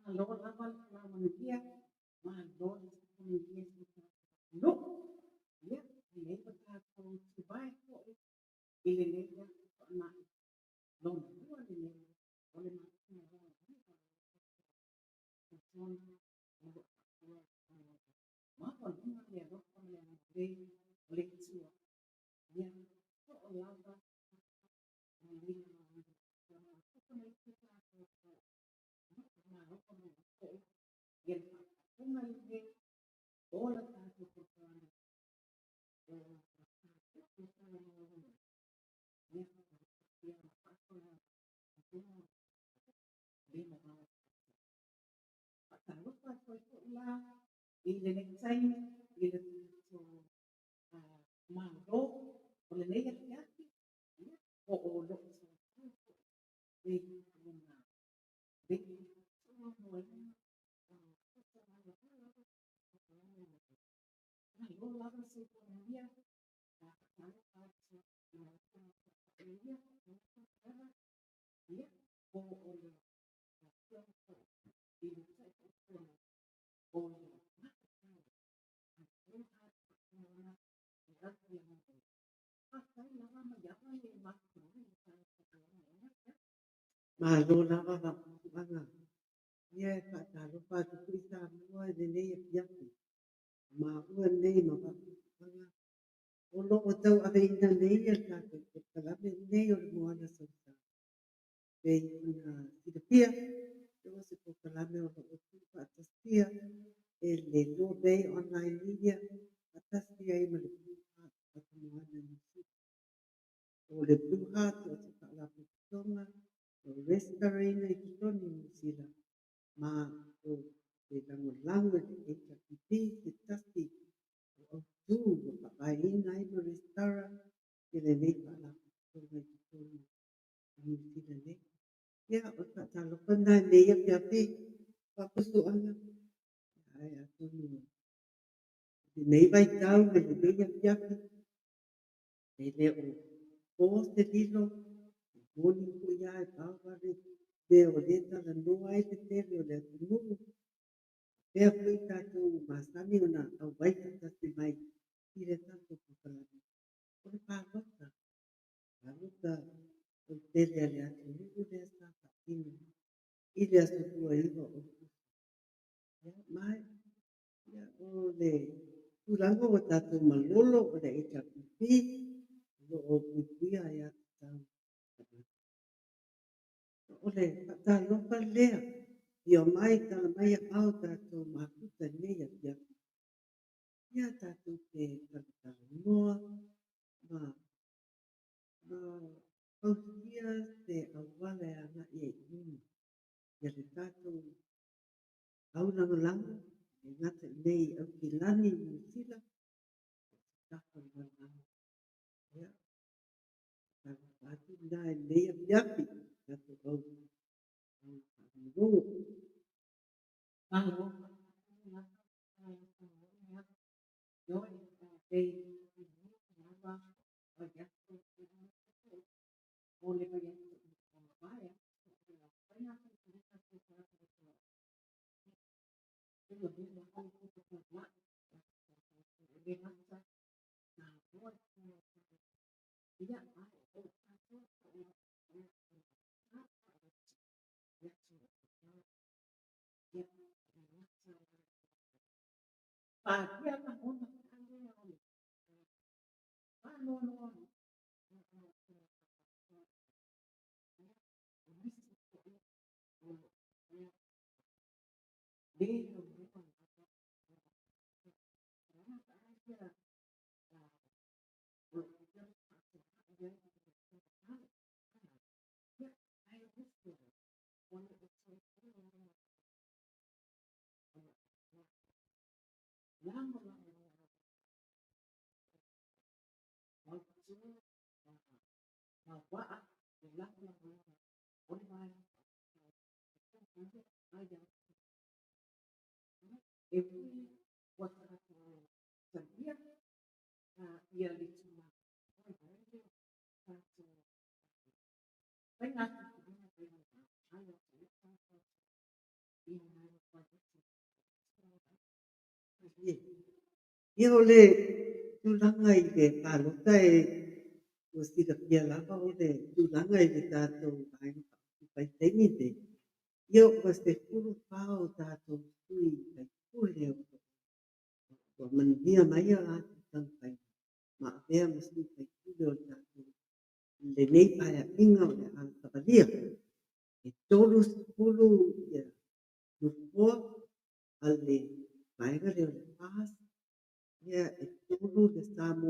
Malo lava le faamanuia, malo le faamanuia i lo tatou atunuu. Ia, lenei ua tatou tuvae foi i lenei Aso Toonai lona lua lenei o le masina lona iva o le tausaga o lo o faapea ona maualuga le alofa ma le agalelei o le Atua. Ia, oo lava ma leila. Faatalofa mai ai foi ia le faafogafoga lenei o le tatou polokalame o Mataupu Talanoaina ia faapea ona faafogafoga le mavao. Faatalofa atu ai foi la i lenei taimi i le tatou Malo o lenei afiafi, ia po o lo o soifua foi pei ona Malo lava le soifua manuia. Faatalofa atu i lau Afioga i le Palemia ia po o le Afioga foi i le Taitaifono o le Malo lava Vaafusuaga. Ia e faatalofa atu foi Samoa i lenei afiafi. O maua nei ma Vaafusuaga o lo o tauaveina nei le tatou polokalame lenei o le Moana Sausau. E pei ona silafia, o se polokalame o lo o tuufaatasia e le Loa Bay Online Media faatasi ai ma le Blue Heart Fatu Moana Niu Sila. O le Blue Heart o se faalapotopotoga o lo o resitalaina i totonu o Niu Sila ma o le lagolago i le HRPP se tasi o autu ua faavaeina ai ma resitala lenei faalapotopotoga i totonu o Niu Sila nei. Ia, o le faatalofa lena i lenei afiafi Vaafusuaga, ae atonu i lenei vaitau ma lenei afiafi, e le o po se lilo, e moni foi lava e paovale mea o lea e talanoa ai le tele o le atunuu, faapea foi tatou ua masani ona auai faatasi mai i le tatou polokalame, o le palota, palota o le tele a le atunuu lea sa faatino i le aso 29 o Aokuso. Ia, ma ia, o le tulaga ua tatou malolo o le HRPP o lo o puipuia aia tatau a tagata. O le faatalofa lea, afio mai, tala mai aao tatou mafuta i lenei afiafi. Ia tatou te talatalanoa ma fausia se auala e agai ai i luma ia le tatou aulagolago, e le gata i inei i Aukilani i Niu Sila, a o se tafa o le lalolagi. Ia, faatalofa atu lena i lenei afiafi, tatou au faalogologo. Malo faafetai lava. Ioe, pei lava vaiaso o le vaiaso ua mavae atu, o le faiga filifiliga a tatou tagata e le gata Samoa ia ae o tatou foi ia faaalia lagona lea o le faanoanoa o nisi foi o lo o faapea le aunoa lava o lo o faapea ona faatulai ai ae nisi ua le o soifua lava o lo o lagolagoina mautu ma vaa e lagolagoina o le Vaega Faaupufai e puipuia aia e ui ua tatou talia ia le tulaga lea o tatou faiga filifiliga pei ona alo atu ai le tatou atunuu i Ia o le tulaga i le palota e ua silafia lava o le tulaga i le tatou Vaega Faaupufai i le taimi lenei, ia ua 14 o tatou sui usufono ua manuia mai a latou taumafaiga ma avea ma sui usufono o le tatou lenei Paeaiga o le a savalia. E 30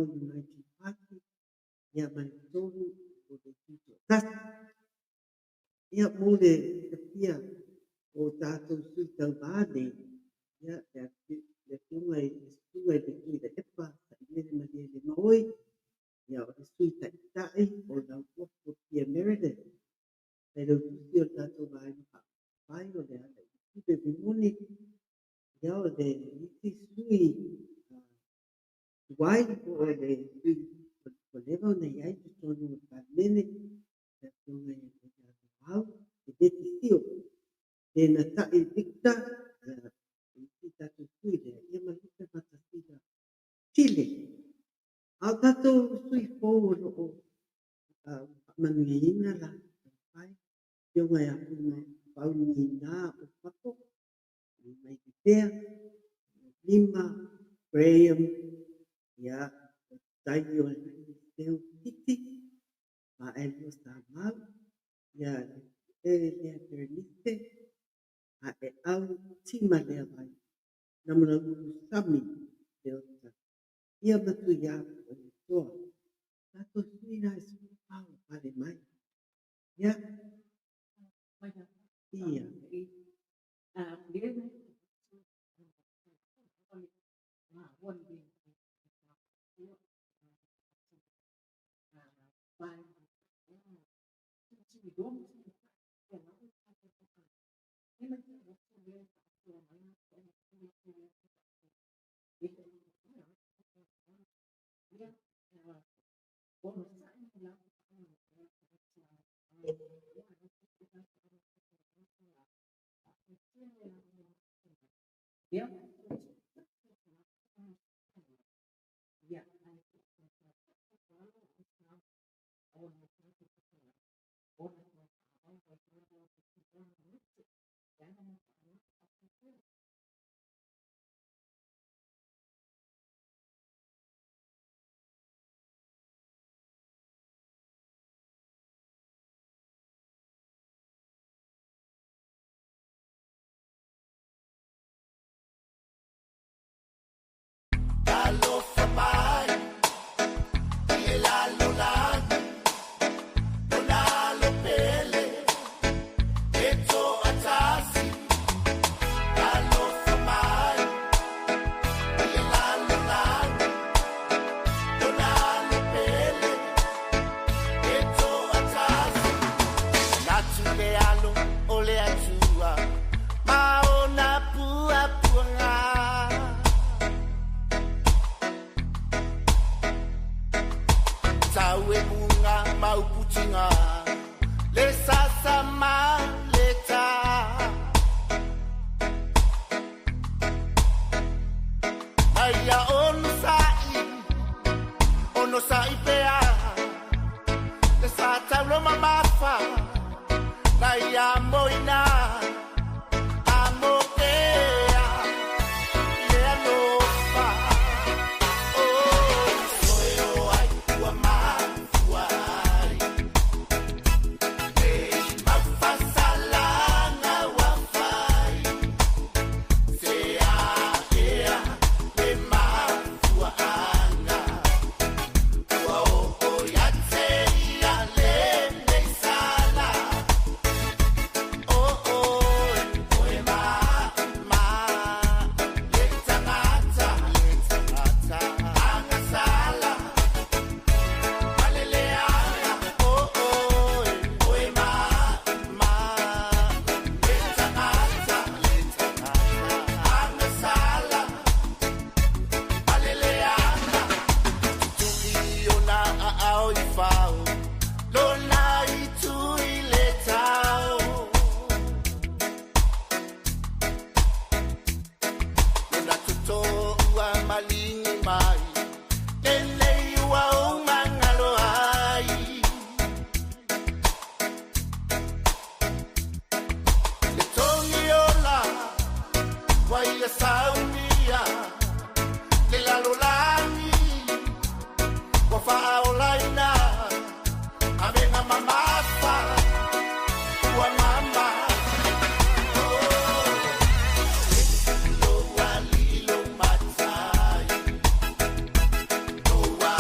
Samoa United Party, ia ma le 3 o le Tutoatasi. Ia mo le silafia o tatou sui tauva nei, ia le afioga i le Susuga i le Tuilaepa Sailele Malielegaoi, ia o le Sui Taitai o Lauofo Pia Meredith, failautusi o le tatou Vaega Faaupufai o Lealailepule Rimoni, ia o le isi sui tuai po o le sui ua leva ona i ai i totonu o le Palemene, le afioga ia Leia Loau Keneti Sio. Lenatai Victor, ia o isi tatou sui lea, ia ma Lupematasila Tile. A o tatou sui fou o lo o faamanuiaina latou taumafai, afioga ia Faumuina Opako, mai Lepea, Lima, Graham, ia, tai o Eliseu Kiti, Vaelua Samau, ia le lea Berenice, a e au Tima lea vai, Namulauulu Sami Leota, ia Matuia po o le Toa. Tatou sui la e 14 ua pale mai. Ia, ia. Talofa mai i le lalolagi, lona alo pele e toatasi. Talofa mai i le lalolagi, lona alo pele e toatasi. Manatu le alo o le Atua ma ona puapuaga. Tau e muga mauputiga le sasa ma le tā. Mai ia onosa'i, onosa'i pea, le sa taulo mamafa na ia moina amo pea le alofa. Oh, soe o ai ua mafua ai nei maufasalaga ua fai se aea le mafuaaga ua oo ia te ia lenei sala. Oh, oh, oe ma ma le tagata, le tagata agasala maleleaga. Oh, oh, oe ma ma le tagata, le tagata agasala maleleaga. Tuli ona aao i fao, lona itu i le tao. Lona toto ua maligi mai, lenei ua ou magalo ai. Le togi ola, ua ia saunia, le lalolagi, ua faaolaina, avega mamafa, ua mama. Oh, lo ua lilo matai, lo ua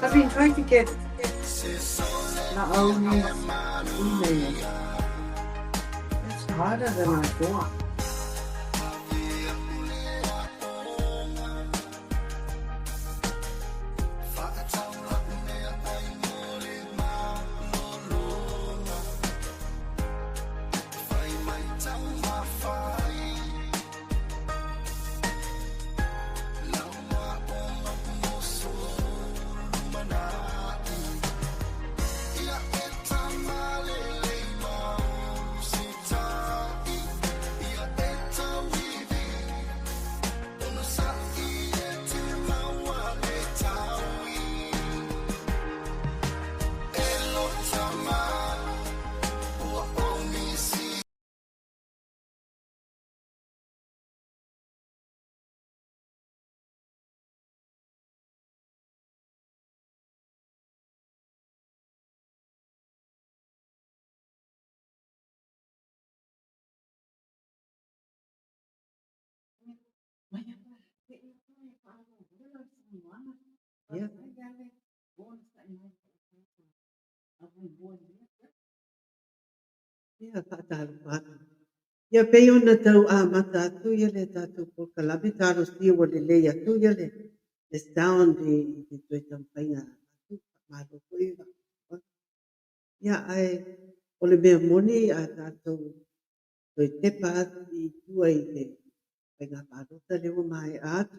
I've been trying to get Naomi's email. It's harder than I thought. Ia. Ia, faatalofa atu. Ia pei ona tau amata atu ia le tatou polokalame talosia ua lelei atu ia le sound i le toe taumafaiga atu faamalo foi le faafogafoga. Ia ae o le mea moni a tatou toe tepa atu i tua i le faiga palota lea ua maea atu,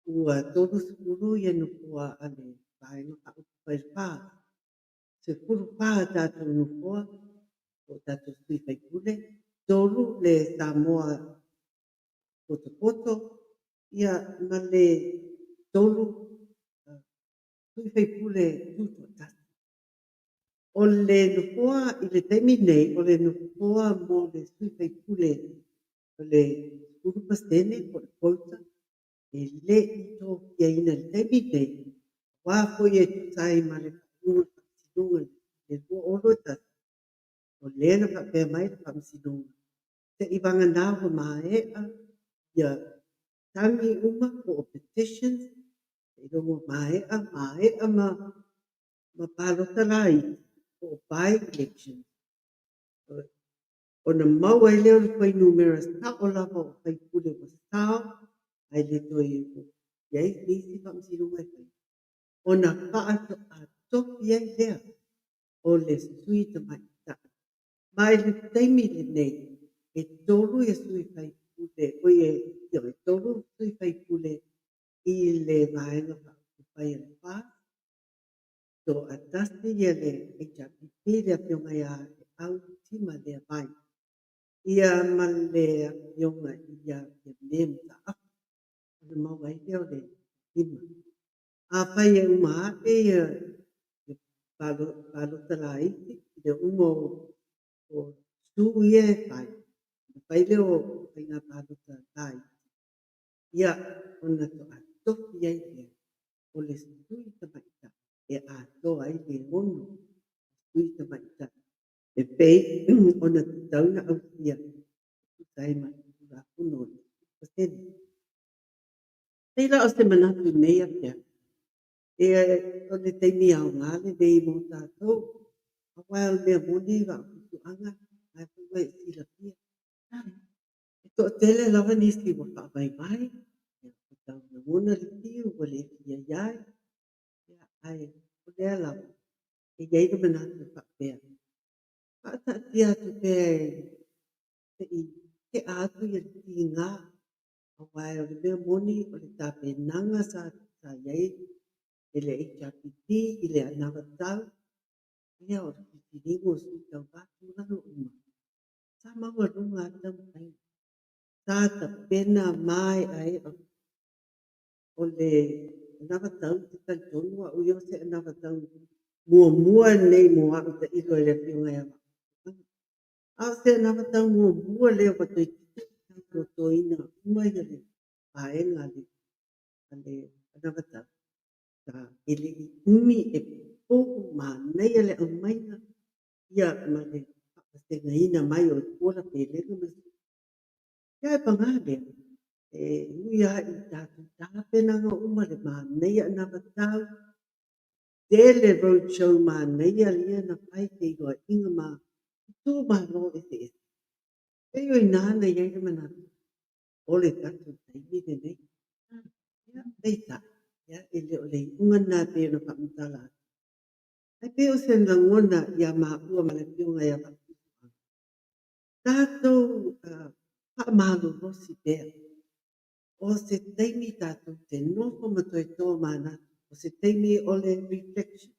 ua 30 ia nofoa a le Vaega Faaupufai le FAST, 14 tatou nofoa po o tatou sui faipule, 3 le Samoa potopoto, ia ma le 3 sui faipule tutoatasi. O le nofoa i le taimi nei, o le nofoa mo le sui faipule o le 10% po o le quota e le i tofiaina i le taimi nei, aua foi e tusa ai ma le faaiuga o le Faamasinoga i le 2021, o lea na faapea mai le Faamasinoga, Seivagana ua maea ia tagi uma po o petitions, seiloga ua maea, maea ma palota laiti po o by-elections, ona maua ai lea o le fuainumera sao lava o faipule ua sao ae le toe i ai nisi faamasinoga e faia, ona faatoa tofi ai lea o le sui tamaitai. Ma i le taimi lenei, e 3 ia sui faipule, oi e 3 sui faipule i le Vaega Faaupufai a le FAST, toatasi ia le HRPP, le afioga ia Au Tima Leavai, ia ma le afioga ia Fiame Mataafa, ona maua ai lea o le 5. Afai e uma ae ia palota laiti i le uma o su ia e fai, ona fai lea o faiga palota laiti, ia ona toa tofi ai lea o le sui tamaitai e atoa ai le 6 sui tamaitai e pei ona tatau ona ausia e tusa ai ma le Tulafono o le 10%. Pei la o se manatu i lenei afiafi, o le taimi aoga lenei mo tatou, aua o le mea moni Vaafusuaga, o lena foi ua e silafia, e toatele lava nisi ua faavaivai, ua tau lagona le fiu ua le fia i ai, ae o lea lava e i ai le manatu e faapea, faataatia atu pea se i tea atu le tiga, aua o le mea moni o le tapenaga sa i ai e le HRPP i le anavatau, ia o le filifiliga o sui tauva tulaga uma, sa maualuga lava le taumafaiga. Sa tapena maeaea o le anavatau, ou te talitonu au ia o se anavatau muamua lenei mo au tailo i le afioga ia Vaafusuaga. A o se anavatau muamua lea ua toeitiiti tautotoina uma ia le vaega a le anavatau, e le i umi e popo manaia le aumaiga ia ma le faavasegaina mai o i tua la pelega ma ia e paga lea, e ui lava i tatou tapenaga uma le manaia anavatau, tele roadshow manaia ia na fai feiloaiga ma itumalo eseese. Pei o i ina na i ai le manatu o le tatou taimi lenei. Ia, peitai, ia, e le o le iuga lena e pei ona faamatala atu. Ae pei o se lagona ia maua ma le afioga ia Vaafusuaga, tatou faamalolosi pea. O se taimi tatou te nofo ma toe tomanatu, o se taimi o le reflection,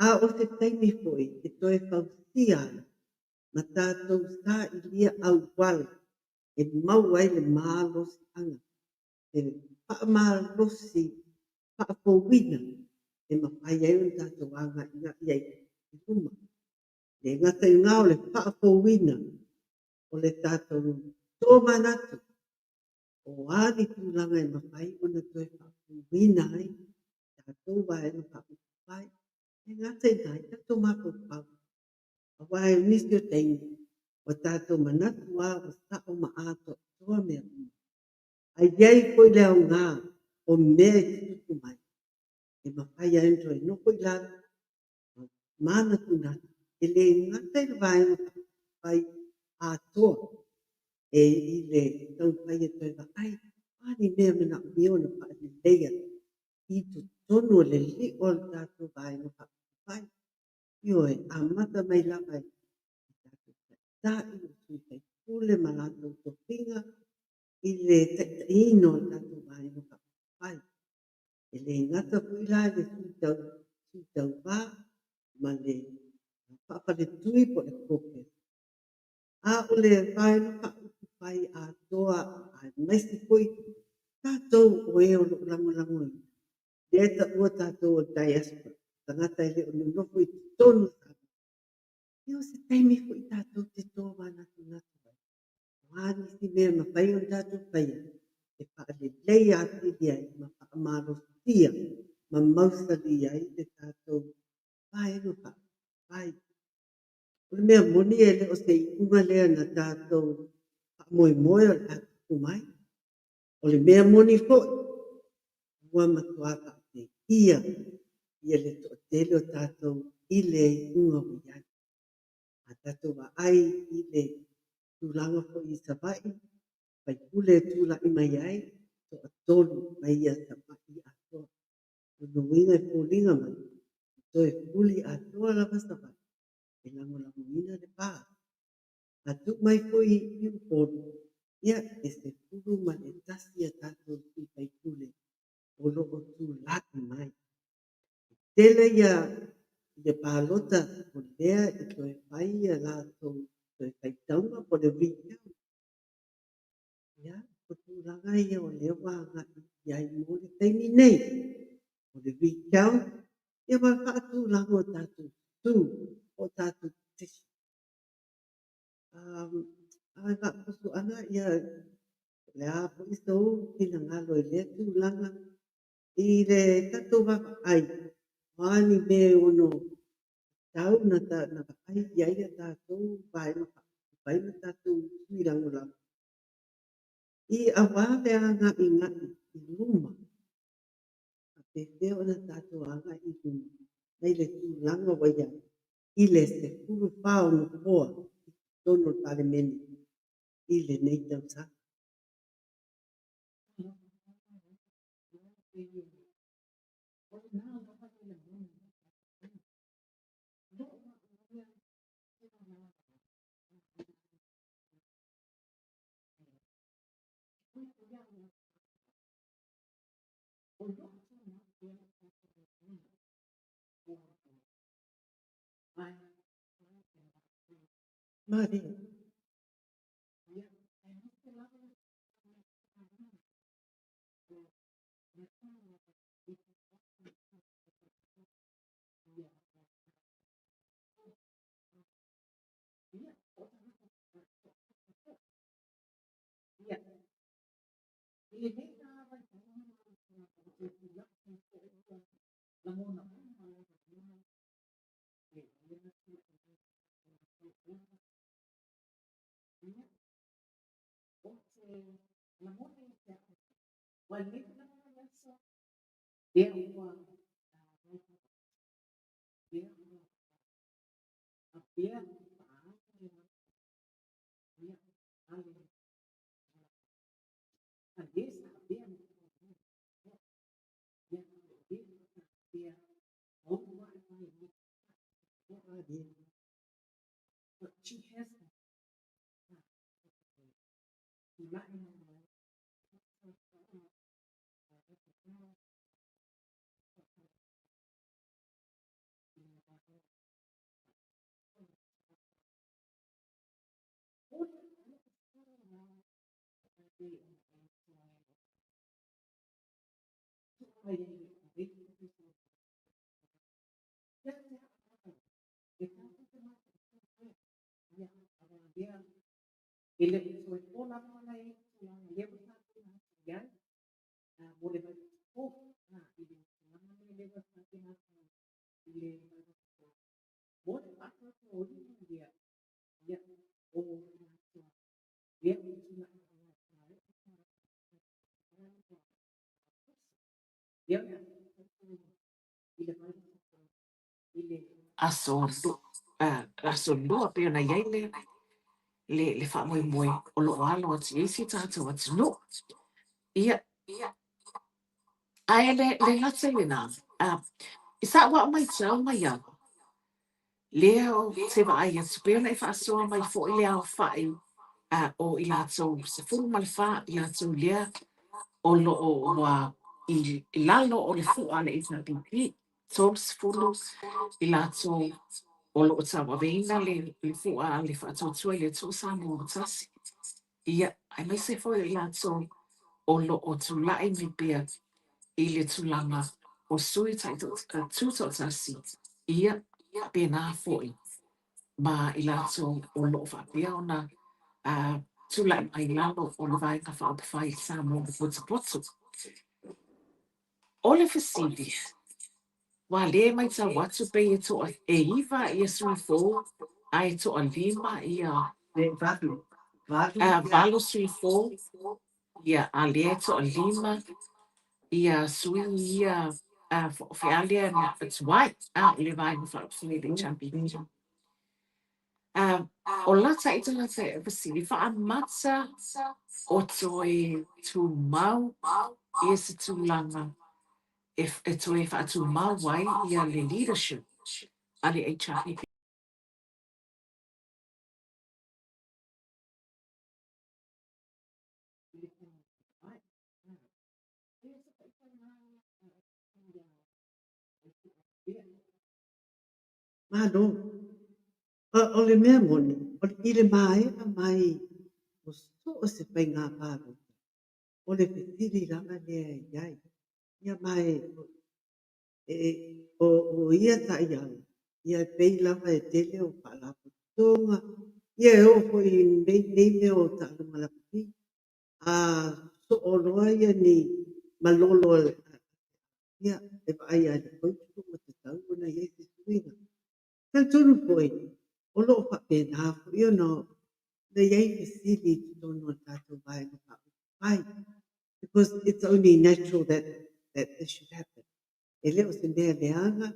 a o se taimi foi e toe fausia ai ma tatou sailia auala e maua ai le malosiaga, le faamalosi faafouina e mafai ai ona tatou agaigai ai i luma. E le gata i lena o le faafouina o le tatou tomanatu, o a ni tulaga e mafai ona toe faafouina ai tatou vaega faaupufai, e le gata i lena, i tatou mafaufau. Aua o nisi o taimi, ua tatou manatu lava ua sao ma atoatoa mea uma, ae i ai foi le aoga o mea e tutupu mai, e mafai ai ona toe nofo i lalo ma manatunatu, e le gata i le Vaega Faaupufai atoa, e i le taumafai e toe vaai, o a ni mea e manaomia ona faaleleia i totonu o le lio o le tatou Vaega Faaupufai. Ioe, amata mai lava i tatou taitai, o sui faipule ma latou tofiga i le taitaiina o le tatou Vaega Faaupufai. E le gata foi la i le sui tauva ma le faafaletui po o le caucus, a o le Vaega Faaupufai atoa, aemaise foi tatou o e o lo o lagolagoina, lea e taua tatou o le diaspora, tagata e le o nonofo i totonu o Samoa. Ia o se taimi foi tatou te tomanatunatu ai, o a nisi mea e mafai ona tatou faia e faaleleia atili ai ma faamalosia ma mausali ai le tatou Vaega Faaupufai. O le mea moni e le o se iuga lea na tatou faamoemoe o le a tupu mai. O le mea moni foi, ua matua faateia ia le toatele o tatou i le iuga ua i ai. A tatou vaai i le tulaga foi i Savaii, faipule e tulai mai ai, toatolu mai ia Savaii atoa. O lona uiga e foliga mai, e toe fuli atoa lava Savaii e lagolagoina le pa. A tuu mai foi i Upolu, ia e 11 a tatou sui faipule o lo o tulai mai. E tele ia palota o lea e toe fai ia latou toe faitauga po o le recount. Ia, o tulaga ia o lea ua agai i ai mo le taimi nei. O le recount, ia ma le faatulaga o tatou sue po o tatou petition. A Vaafusuaga, ia, po o le a foi sou finagalo i lea tulaga i le tatou vaavaai, o a ni mea e ono tatau ona vaai i ai a tatou Vaega Faaupufai ma tatou sui lagolago, i aua le agaigai i luma, faapefea ona tatou agai i luma mai le tulaga ua i ai i le 14 o nofoa i totonu o le Palemene i lenei tausaga. Malie. E le o toe po lava ona e i tulaga lea ua tapena atu i ai mo le vaivase i le tulaga lea ua tapena atu i le vaivase mo le faatautoina ia o latou lea ua tulai mai lea o le a faatautoina i le vaivase i le Aso Lua pei ona i ai le faamoemoe o lo o alo atu i ai si o tatou atunuu. Ia, ae le gata i lena, i sa'u a'u maitau mai au, lea ou te vaai atu pei ona e faasoa mai foi le aofa'i o i latou 14 i latou lea o lo o ua i lalo o le fu'a a le HRPP, 30 i latou o lo o tauaveina le fu'a a le Faatuatua i le Atua Samoa ua Tasi. Ia, aemaise foi o i latou o lo o tulai mai pea i le tulaga o sui tutoatasi, ia, faapena foi ma i latou o lo o faapea ona tulai mai i lalo o le Vaega Faaupufai Samoa Potopoto. O le fesili, aua o lea e matau atu pei e toa e 9 ia sui fou Ae toalima ia. Le valu. Valu ia. Valu sui fou, ia, a lea e toalima ia sui ia fealea lea tuai i le Vaega Faaupufai a le HRPP. O lata ita lata fesili, faamata o toe tumau ia se tulaga e toe faatumau ai ia le leadership a le HRPP? Malo. O le mea moni, o le i le maea mai o so o se faiga palota, o le fesili lava lea e i ai. Ia ma o ia taiala, ia e pei lava e tele o faalapotopotoga, ia e oo foi i nei mea o taaloga lakapi, a soo loa ia ni malolo a le, ia e vaai lava i le coach ua tatau ona i ai se suiga. Talitonu foi, o lo o faapena foi ona i ai fesili i totonu o le tatou Vaega Faaupufai, because it's only natural that this should happen. E le o se mea leaga,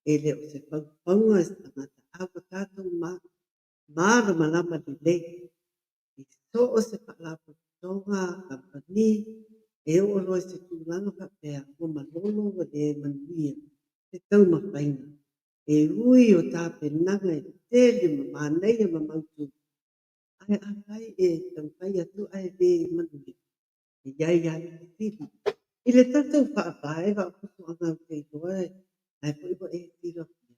e le o se faufauga i se tagata, a ua tatou malamalama lelei i so o se faalapotopotoga, kamupani, e oo loa i se tulaga faapea, ua malolo ua le manuia se taumafaiga. E ui o tapenaga e tele ma manaia ma mautu, ae afai e taumafai atu ae le manuia, e i ai lava le fesili. I le tatou faavae Vaafusuaga ou te iloa lena foi ua e silafia,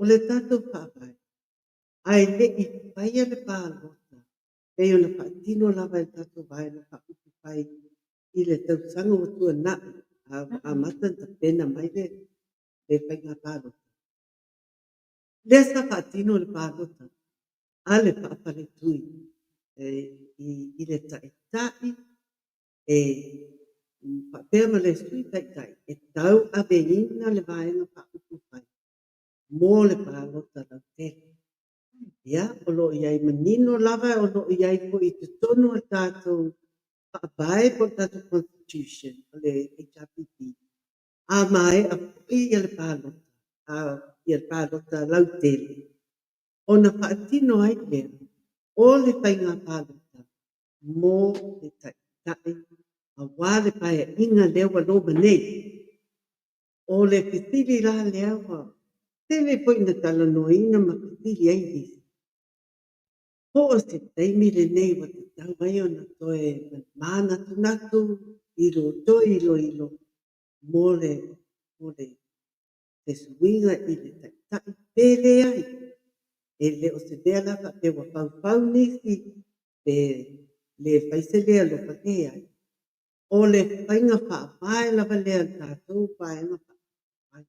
o le tatou faavae, ae le i faia le palota, pei ona faatino lava e le tatou Vaega Faaupufai i le tausaga ua tuanai, a ua amata ona tapena mai le faiga palota. Lea sa faatino le palota a le faafaletui i le taitai e faapea ma le sui taitai e tauaveina le Vaega Faaupufai mo le palota lautele. Ia, o lo o i ai manino lava, o lo o i ai foi i totonu o le tatou faavae po o le tatou constitution o le HRPP. A maea foi ia le palota, ia le palota lautele, ona faatino ai lea o le faiga palota mo le taitai aua le paeaiga lea ua loma nei. O le fesili la lea ua tele foi ina talanoaina ma fesili ai nisi, po o se taimi lenei ua tatau ai ona toe manatunatu, toe iloilo mo le se suiga i le taitai pe leai. E le o se mea la faapea ua faufau nisi pe le fai se le alofa, leai. O le faiga faavae lava lea a le tatou Vaega Faaupufai.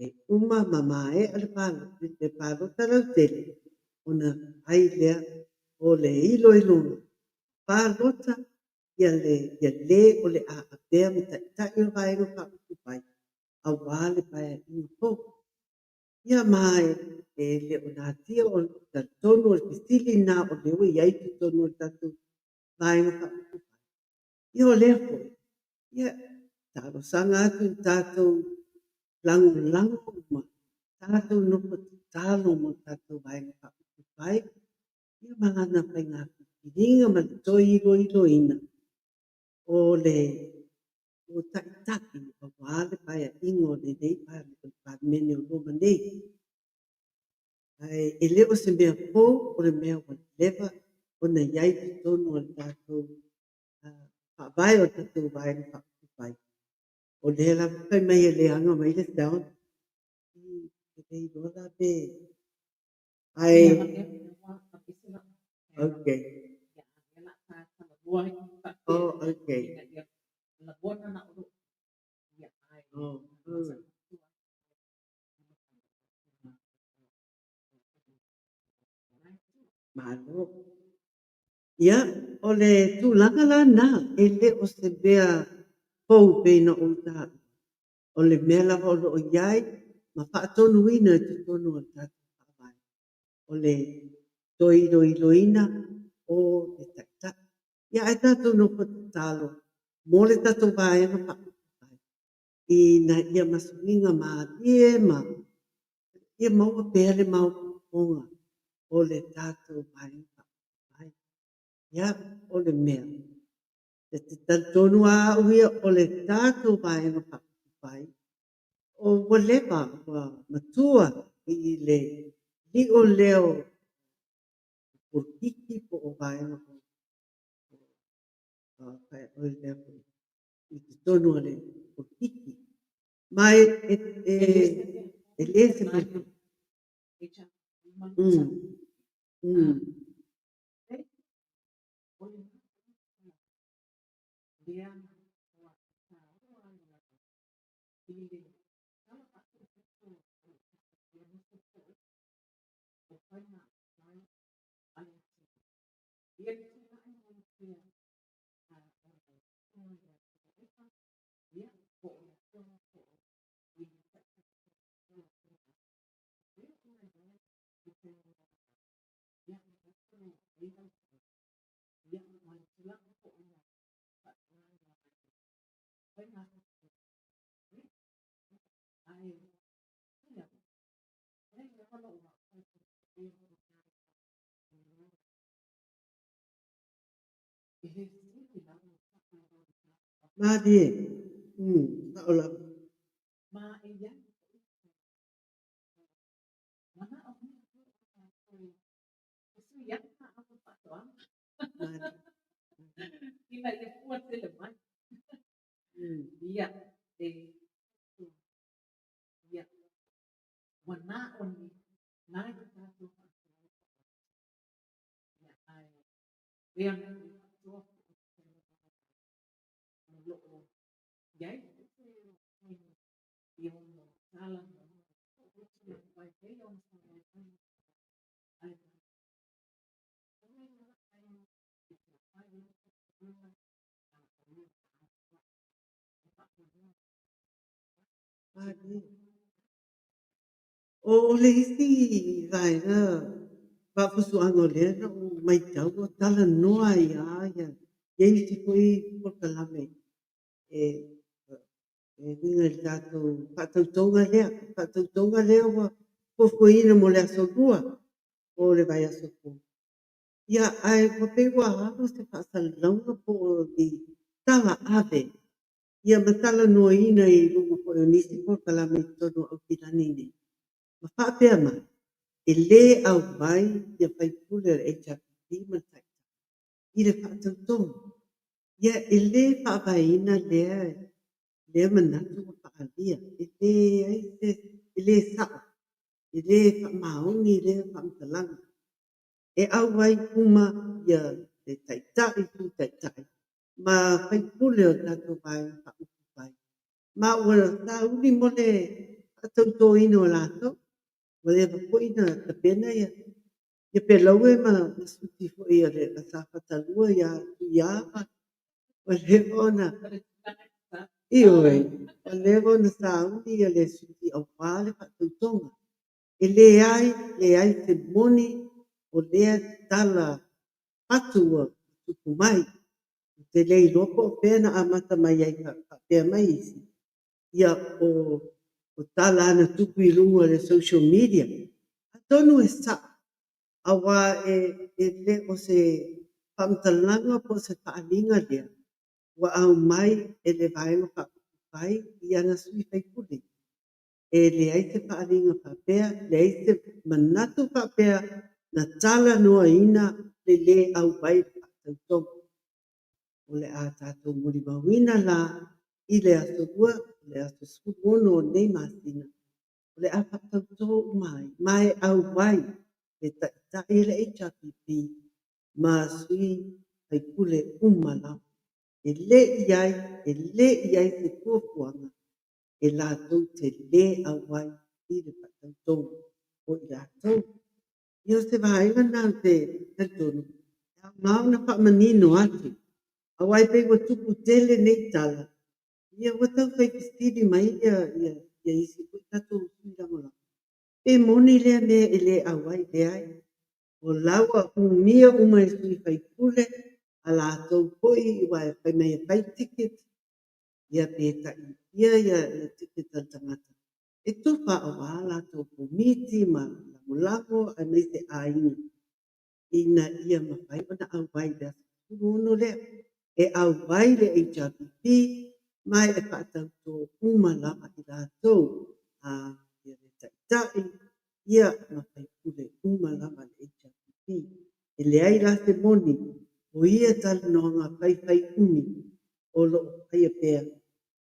E uma ma maea le palota lautele, ona fai lea o le iloiloga palota ia le o le a avea ma taitai o le Vaega Faaupufai aua le paeaiga fou. Ia ma e le o natia o talitonu o le fesili lena o lea ua i ai i totonu o le tatou Vaega Faaupufai. Ia o lea foi, ia talosaga atu i tatou lagolago uma, tatou nofo tatalo mo le tatou Vaega Faaupufai, ia ma lana faiga filifiliga ma le toe iloiloina o le o taitai aua le paeaiga o lenei Palemene o loma nei. Ae e le o se mea fou, o le mea ua leva ona i ai i totonu o le tatou faavae o le tatou Vaega Faaupufai. O lea lava fai mai e leaga mai le sound. E le iloa la pe... Ae... Okay. Oh, okay. Oh, all right. Malo. Ia, o le tulaga la na, e le o se mea fou pei ona ou taua. O le mea lava o lo o i ai ma faatonuina i totonu o le tatou faavae. o le toe iloiloina o le Taitai. Ia ae tatou nofo tatalo mo le tatou Vaega Faaupufai ina ia masuiga malie ma ia maua pea le maopoopoga o le tatou Vaega Faaupufai. Ia, o le mea, e te talitonu lava au ia o le tatou Vaega Faaupufai, ua leva, ua matua i le lio lea o polokiki po o vaega i totonu o le polokiki. Ma e le se mea fou. Malie. Sao lava. Malie. O le isi vaega faafuasuaga o lea na ou matau o talanoa ai lava ia isi foi polokalame e uiga i le tatou faatautoga lea. Faatautoga lea ua fuafuaina mo le aso Lua o le vaiaso fou. Ia, ae ua pei ua alu se faasalalauga po o ni tala ave ia ma talanoaina i luga foi o nisi polokalame i totonu o Aukilani nei, ma faapea mai, e le auai ia faipule o le HRPP ma le Taitai i le faatautoga. Ia, e le faavaeina lea manatu ua faaalia. E leai se, e le sao, e le faamaoni lea faamatalaga. E auai uma ia le Taitai, Sui Taitai ma faipule o le tatou Vaega Faaupufai, ma ua sauni mo le faatautoina o latou. Ua leva foi ona tapena ia pelaue ma suti foi a Safata 2 ia Tuiama. Ua leva ona, ioe, ua leva ona sauni le suti aua le faatautoga. E leai, leai se moni o lea tala fatu ua tupu mai. Ou te le iloa po o fea na amata mai ai faapea mai isi, ia o tala lava na tupu i luga o le social media. Atonu e sao, aua e le o se faamatalaga po o se faaaliga lea ua aumai e le Vaega Faaupufai i ana sui usufono. E leai se faaaliga faapea, leai se manatu faapea na talanoaina le lē auai i le faatautoga. O le a tatou molimauina la i le aso Lua, o le aso 16 o nei masina, o le a faatauto uma ai, ma e auai le Taitai o le HRPP ma sui usufono uma lava. E le i ai, e le i ai se fuafuaga e latou te lē auai i le faatautoga o i latou. Ia o se vaega lena ou te talitonu e aoga ona faamanino atu, aua e pei ua tupu tele nei tala, ia ua tau fai fesili mai ia isi foi tatou sui lagolago. Pe moni lea mea e le auai, leai. O la ua umia uma e sui faipule a latou foi aua e fai mai e fai ticket, ia pe tai fia ia ticket a le tagata e tufa aua latou komiti ma lagolago aemaise aiga ina ia mafai ona auai i le aso 16 lea. E auai le HRPP ma e faatauto uma lava i latou a ia le taitai ia ma faipule uma lava le HRPP. E leai la se moni o ia talanoaga faifai umi o lo o faia pea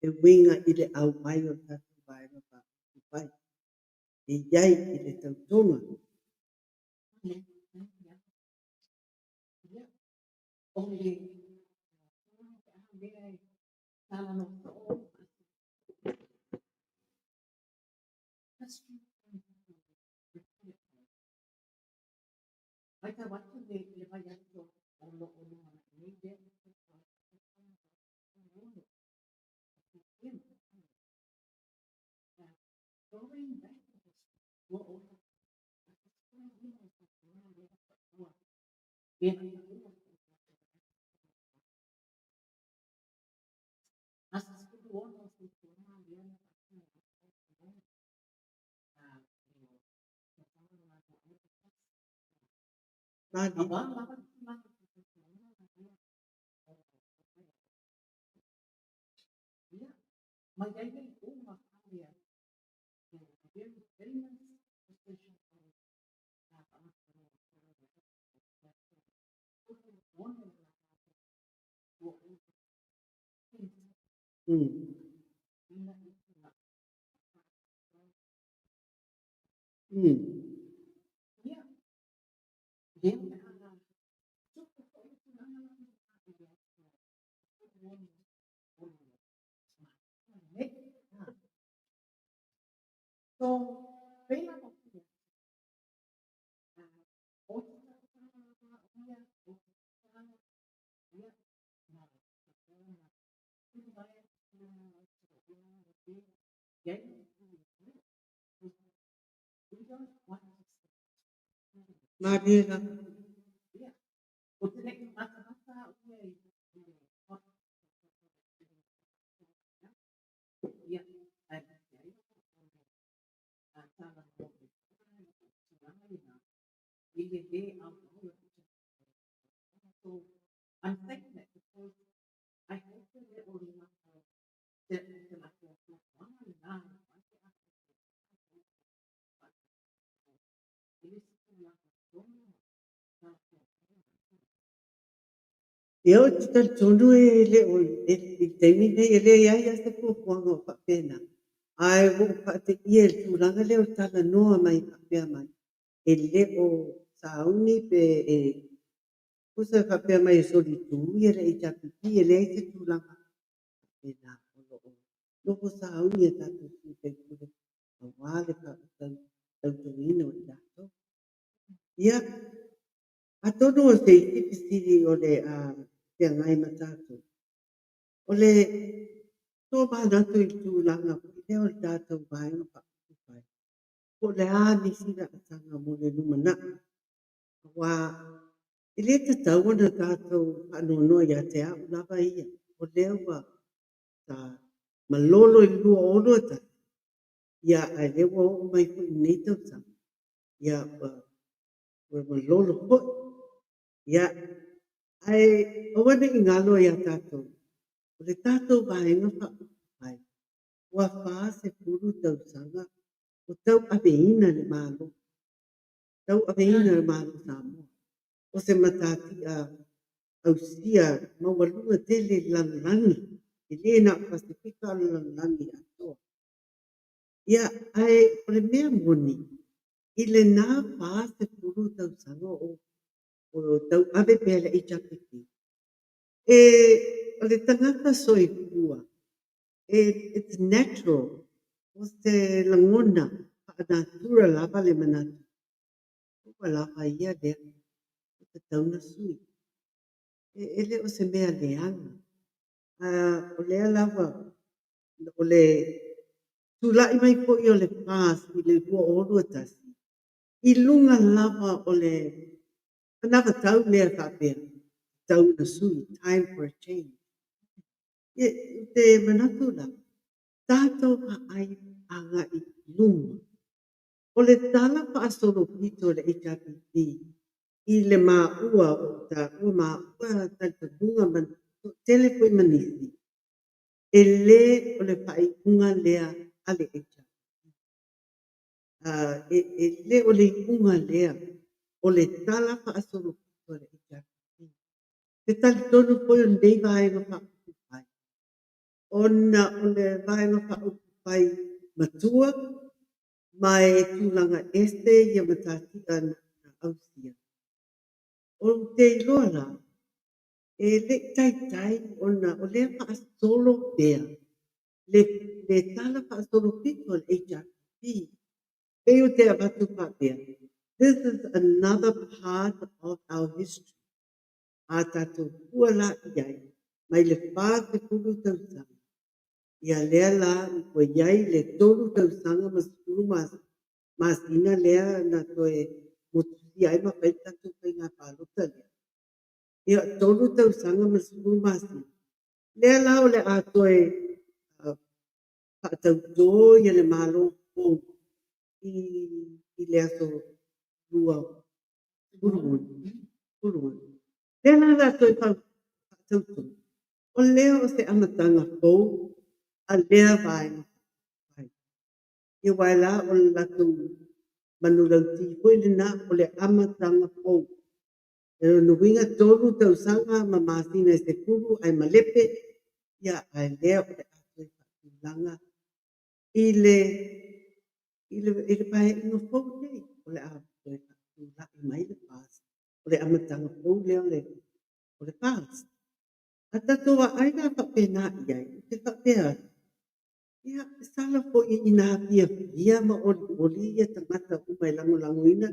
e uiga i le auai o le tatou Vaega Faaupufai e i ai i le tautoga. Malie lava. Ia ou te talitonu e le o i le taimi nei e leai lava se fuafuaga o faapena. Ae ua ou faateia i le tulaga lea o talanoa mai faapea mai, e le o sauni pe e tusa e faapea mai e solitu ia le HRPP, e leai se tulaga faapena o lo o nofo sauni a tatou sui usufono aua le tautoina o i latou. Ia, atonu o se isi fesili o le a feagai ma tatou, o le tomanatu i le tulaga foi lea o le tatou Vaega Faaupufai, po o le a nisi laasaga mo le lumanai, aua e le tatau ona tatou faanoanoa ia te au lava ia, o lea ua sa malolo i le 2021, ia ae o lea ua oo mai foi i lenei tausaga, ia ua malolo foi. Ia, ae aua ne i galo ia tatou, o le tatou Vaega Faaupufai, ua 40 tausaga o tauaveina le Malo, tauaveina le Malo o Samoa. O se matatia ausia maualuga tele i le lalolagi, e le na o le Pasefika a o le lalolagi atoa. Ia, ae o le mea moni, i lena 40 tausaga o tauave pea le HRPP, e, o le tagata soifua, it's natural, o se lagona faanatura lava le manatu, ua lava ia lea, ua tatau ona sui. E le o se mea leaga. O lea la ua, o le Tula'i mai fo'i o le FAST i le 2021, i luga lava o le anavatau lea faapea, tatau ona sui, time for a change. Ia, ou te manatu la, tatou vaai agai i luma. O le tala faasolopito a le HRPP i le maua o taua maua talitonuga ma toatele foi ma nisi, e lē o le faaiuga lea a le HRPP. E lē o le iuga lea o le tala faasolopito a le HRPP. Te talitonu foi o lenei Vaega Faaupufai, ona o le Vaega Faaupufai matua ma e tulaga ese ia matatia na ausia. Ou te iloa la, e le'i taitai ona o lea faasolo pea le tala faasolopito a le HRPP. Pei ou te avatu faapea, this is another part of our history. A tatou fua la i ai, mai le 40 tausaga, ia lea la ua i ai le 3 tausaga ma 10 masina lea na toe motusia ai ma fai le tatou faiga palota lea. Ia, 3 tausaga ma le 10 masina, lea la o le a toe faatautō ia le Malo fou i le aso 2 16. Lea la o le a toe faatautō, o lea o se amataga fou a lea Vaega Faaupufai. Ia aua la o le latou manulauti foi lena o le amataga fou. O lona uiga 3 tausaga ma masina e 10 ae malepe, ia ae lea o le a toe faatulaga i le Paeaiga fou lenei, o le a toe faatula'i mai le FAST, o le amataga fou lea o le FAST. A tatou vaai la faapena i ai, ou te faapea atu, ia, sala foi ina fiafia ma olioli ia tagata uma e lagolagoina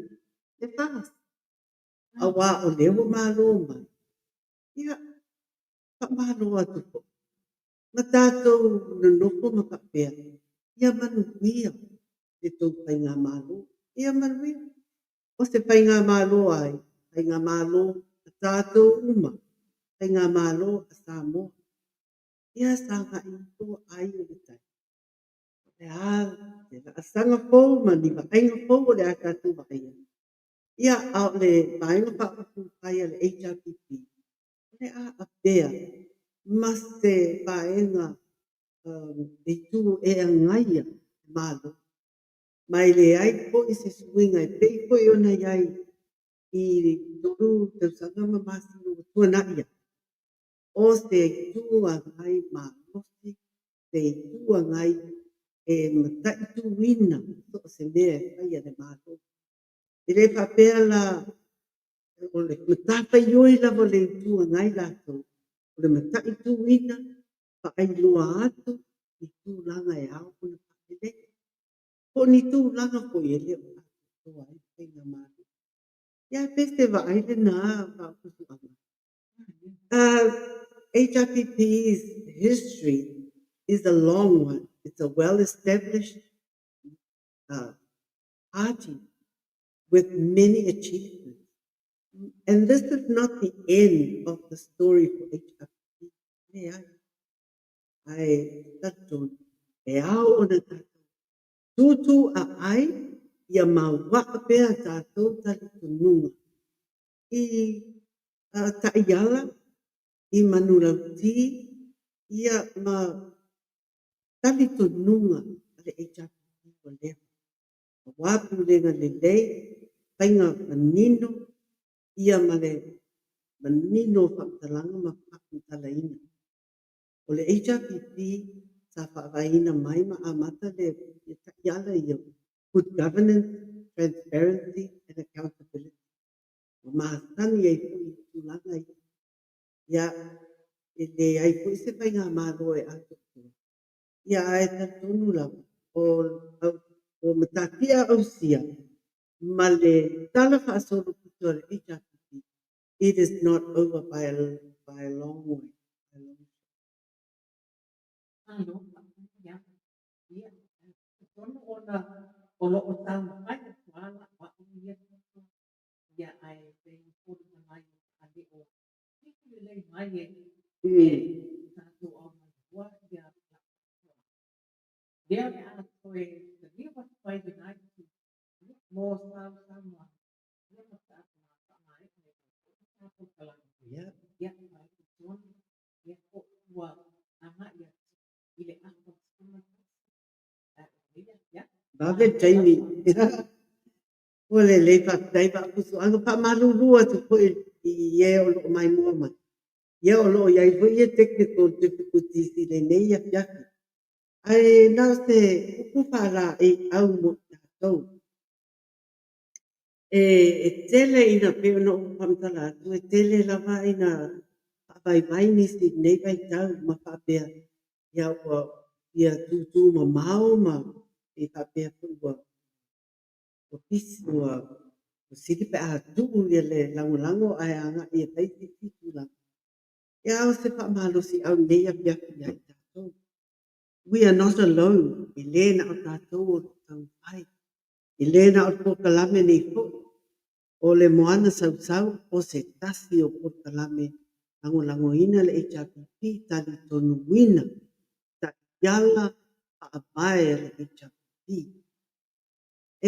le FAST, auā o lea ua malo mai. Ia, faamalo atu foi. Ma tatou nonofo ma faapea, ia manuia le tou faigamalo. Ia manuia. O se faigamalo a ai? Faigamalo a tatou uma, faigamalo a Samoa. Ia sagai ifo ai o le tai. O le a le laasaga fou ma ni vaaiga fou o le a tatou vaaia? Ia, a o le Vaega Faaupufai a le HRPP, o le a avea ma se vaega itu e agaia le Malo, ma e leai foi se suiga e pei foi ona i ai i 3 tausaga ma masina ua tuana'i atu, o se Itu Agai malosi, se Itu Agai e mataituina so o se mea e fai a le Malo. E le faapea la o le matafaioi lava o le Itu Agai latou, o le mataituina, faailoa atu i tulaga e ao ona faalelei, po o ni tulaga foi e le o atoatoa ai le faigamalo. Ia pe se vaai lena Vaafusuaga. HRPP's history is a long one. It's a well-established party with many achievements. And this is not the end of the story for HRPP. Leai. Ae talitonu, e ao ona tatou tūtū aai ia mauaa pea tatou talitonuga i taiala, i manulauti, ia ma talitonuga a le HRPP ua leva. Auā pulega lelei, faiga manino, ia ma le manino o faamatalaga ma faamatalaina. O le HRPP sa faavaeina mai ma amata le taiala ia good governance, transparency and accountability. Ua masani ai foi i tulaga ia. Ia, e leai foi se faigamalo e atoatoa. Ia ae talitonu lava, o matatia ausia ma le tala faasolopito a le HRPP, it is not over by a long way. By a long Malo, ia. Ia. talitonu ona o lo o taumafai atu lava lau au ia polokalame, ia ae pei e foliga mai e faale o sifi lelei mai e tatou aumaimua ia lau fautuaga. Lea o le a toe taliu atu ai i lena itu mo sau saunoaga ia ma faamaea mai ai foi le ta polokalame. Ia, ma e talitonu lea foi ua agai atu i le afa o le 11 o lenei afiafi. Vave le taimi. Ua lelei, faafetai Vaafusuaga. Faamalulu atu foi i e o lo o maimoa mai. Ia o lo o i ai foi ia technical difficulties i lenei afiafi. Ae na o se upu faalaeiau mo i tatou. E tele ina, pei ona ou faamatala atu, e tele lava ina faavaivai nisi i lenei vaitau ma faapea, ia ua fia tutumamao ma pei faapea foi ua pisi, ua sili pe a tuu le lagolago ae agai e fai se isi tulaga. Ia a o se faamalosiau i lenei afiafi ia i tatou. We are not alone. E le na o tatou o lo o taumafai. E le na o le polokalame nei foi. O le Moana Sausau o se tasi o polokalame lagolagoina le HRPP talitonuina taiala faavae a le HRPP.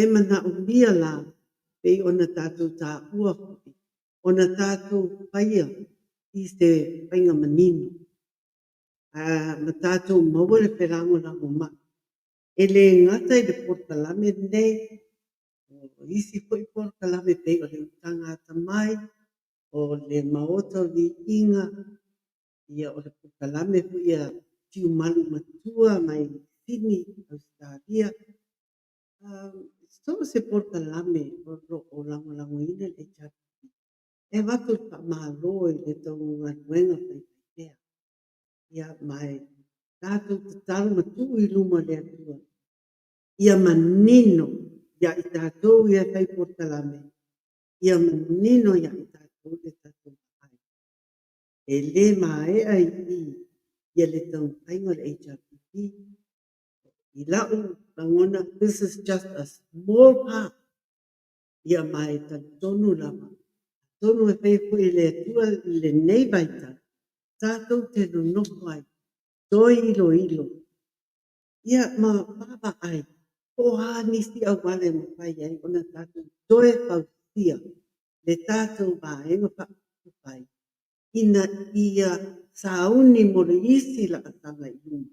E manaomia la pei ona tatou taua foi ona tatou faia i se faiga manino ma tatou maua le felagolagomai. E le gata i le polokalame lenei, o isi foi polokalame pei o le Utaga Atamai, o le Maota o Viiga, ia o le polokalame foi a Tiumalu Matua mai Sini, Ausetalia. So o se polokalame o lo o lagolagoina le HRPP, e avatu le faamalo i le tou galuega faifaipea. Ia ma e tatou tatalo ma tuu i luma o le Atua ia manino ia i tatou ia e fai polokalame, ia manino ia i tatou le tatou vaai. E le maea i i ia le taumafaiga o le HRPP. I lau lagona, this is just a small part. Ia ma e talitonu lava, atonu e faia foi e le Atua lenei vaitau, tatou te nonofo ai, toe iloilo, ia ma vaavaai po o a nisi auala e mafai ai ona tatou toe fausia le tatou Vaega Faaupufai ina ia sauni mo le isi laasaga i luma,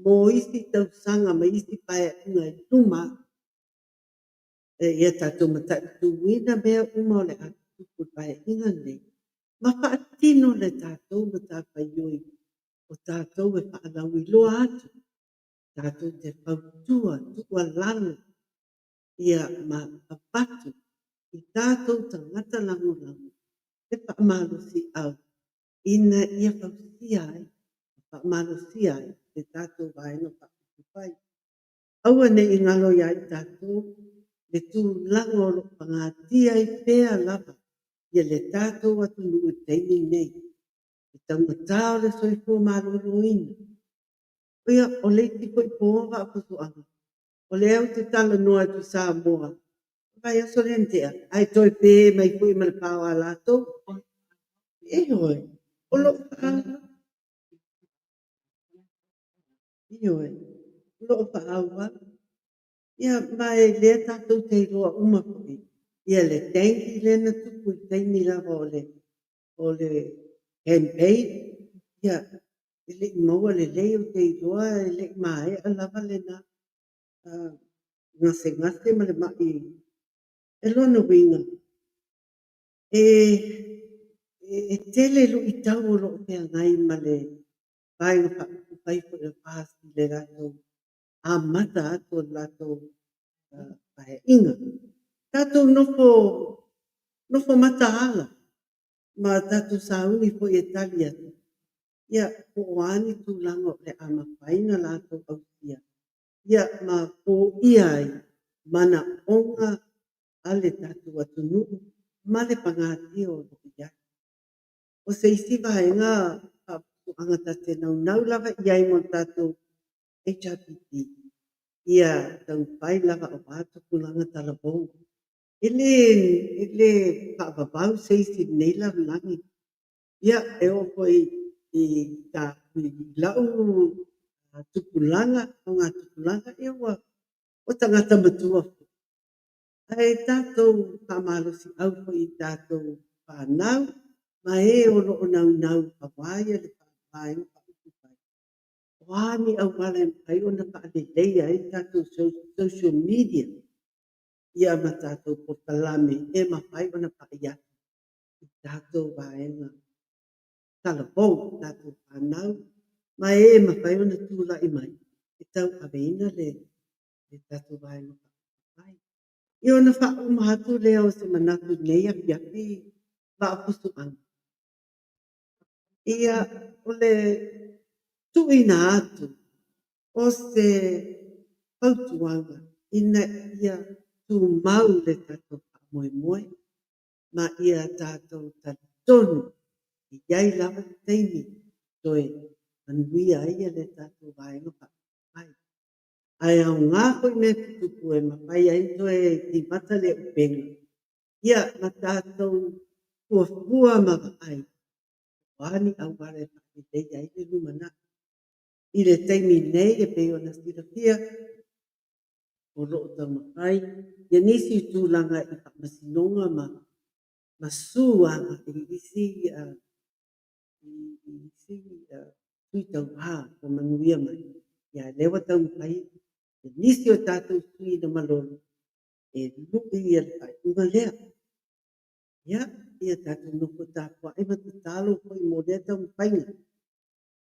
mo isi tausaga ma isi paeaiga i luma atu. Ia tatou mataituina mea uma o le a tutupu i le paeaiga lenei ma faatino le tatou matafaioi o tatou e faalauiloa atu, tatou te fautua, tuualalo, ia ma avatu i tatou tagata lagolago le faamalosiau ina ia fausia ai ma faamalosia ai le tatou Vaega Faaupufai. Aua ne i galo ia i tatou le tulaga o lo o pagatia ai pea lava ia le tatou atunuu i le taimi lenei, le taugata o le soifua maloloina. Ia, o le isi foi po Vaafusuaga, o lea ou te talanoa atu i Samoa, o le vaiaso lea na tea, ae toe pe mai foi ma le paoa a latou. Ioe, o lo o Ioe, o lo o faaauau. Ia, ma e lea tatou te iloa uma foi ia le tangi lea na tupu i le taimi lava o le campaign. Ia, e le i maua lelei, ou te iloa e le i maea lava lena gasegase ma le mai. E lona uiga, e tele luitau o lo o feagai ma le Vaega Faaupufai foi o le FAST i le latou amata atu o le latou paeaiga. Tatou nofo, nofo mataala ma tatou sauni foi e tali atu, ia po o a ni tulaga o le a mafai ona latou ausia, ia ma foia ai manaoga a le tatou atunuu ma le pagatia o lo o i ai. O se isi vaega faaputuaga ta te naunau lava i ai mo le tatou HRPP, Ia taumafai lava aua tupulaga talavou. E le e le faavavau se isi i lenei lalolagi. Ia, e oo foi i ta i lau tupulaga, augatupulaga, ia ua ua tagata matua foi. Ae tatou faamalosiau foi i tatou fanau ma e o lo o naunau aua ia le Vaega Faaupufai, o a ni auala e mafai ona faaleleia ai le tatou social media ia ma tatou polokalame e mafai ona pai atu i tatou vaega talavou, tatou fanau ma e e mafai ona tulai mai e tauaveina le tatou Vaega Faaupufai. Ia ona faauma atu lea o se manatu i lenei afiafi Vaafusuaga, ia o le tuuina atu o se fautuaga ina ia tumau le tatou faamoemoe ma ia tatou talitonu e i ai lava le taimi e toe manuia ai le tatou Vaega Faaupufai. Ae aoga foi mea tutupu e mafai ai ona toe timata le upega ia ma tatou fuafua ma vaai o a ni auala e faaleleia ai le lumanai. I le taimi nei e pei ona silafia, o lo o taumafai ia nisi o tulaga i faamasinoga ma ma sue agai i isi i isi sui tauva ua manuia mai. Ia a o lea ua taumafai nisi o tatou sui na malolo e lui le faaiuga lea. Ia, ia tatou nofo tapuai ma tatalo foi mo lea taumafaiga.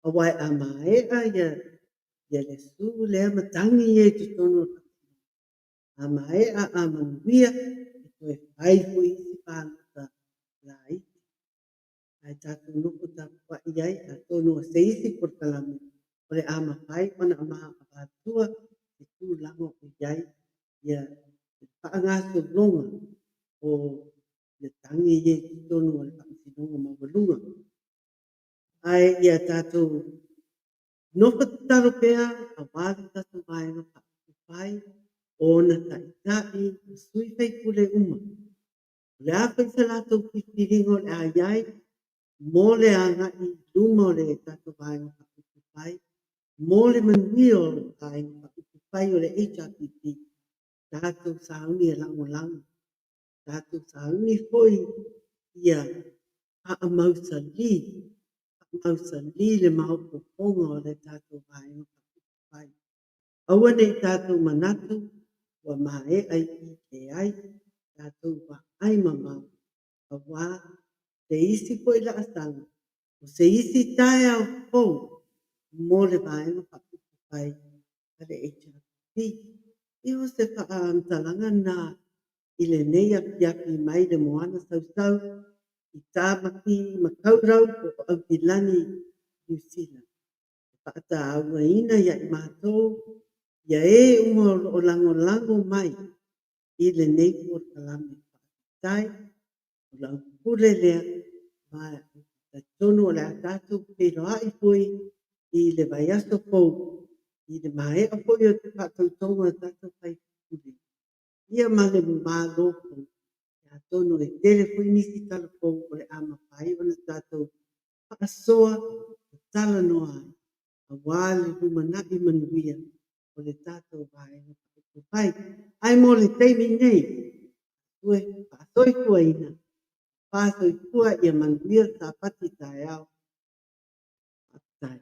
Aua a maea ia ia le sue lea ma tagi ia i totonu o le a maea a manuia, e toe fai foi isi palota laiti. Ae tatou nofo tapuai ai atonu o se isi polokalame o le a mafai ona avatua se tulaga o i ai ia le faagasologa o le tagi ia i totonu o le Faamasinoga Maualuga. Ae ia tatou nofo tatalo pea aua le tatou Vaega Faaupufai, o ona taitai ma sui faipule uma. O le a foi se latou filifiliga o le a i ai mo le agai i luma o le tatou Vaega Faaupufai, mo le manuia o le Vaega Faaupufai o le HRPP, tatou sauni e lagolago, tatou sauni foi ia faamausali, faamausali le maopoopoga o le tatou Vaega Faaupufai. Aua ne i tatou manatu ua maea i i, leai, tatou vaai mamao aua se isi foi laasaga, o se isi taeao fou mo le Vaega Faaupufai a le HRPP. Ia o se faamatalaga lena i lenei afiafi mai le moana sausau i Tāmaki Makaurau po o Aukilani, Niu Sila. E faatauaina ia i matou ia e uma o lo o lagolago mai i lenei polokalame. Faafetai, o lau pule lea, ma ou te talitonu o le a tatou feiloai foi i le vaiaso fou i le maea foi o faatautoga a tatou faipule ia ma le Malo fou, atonu e tele foi nisi talafou o le a mafai ona tatou faasoa ma talanoa ai aua le lumanai manuia o le tatou Vaega Faaupufai. Ae mo le taimi nei, faasoifuaina, faasoifua ia manuia le Sapati taeao. Faafetai.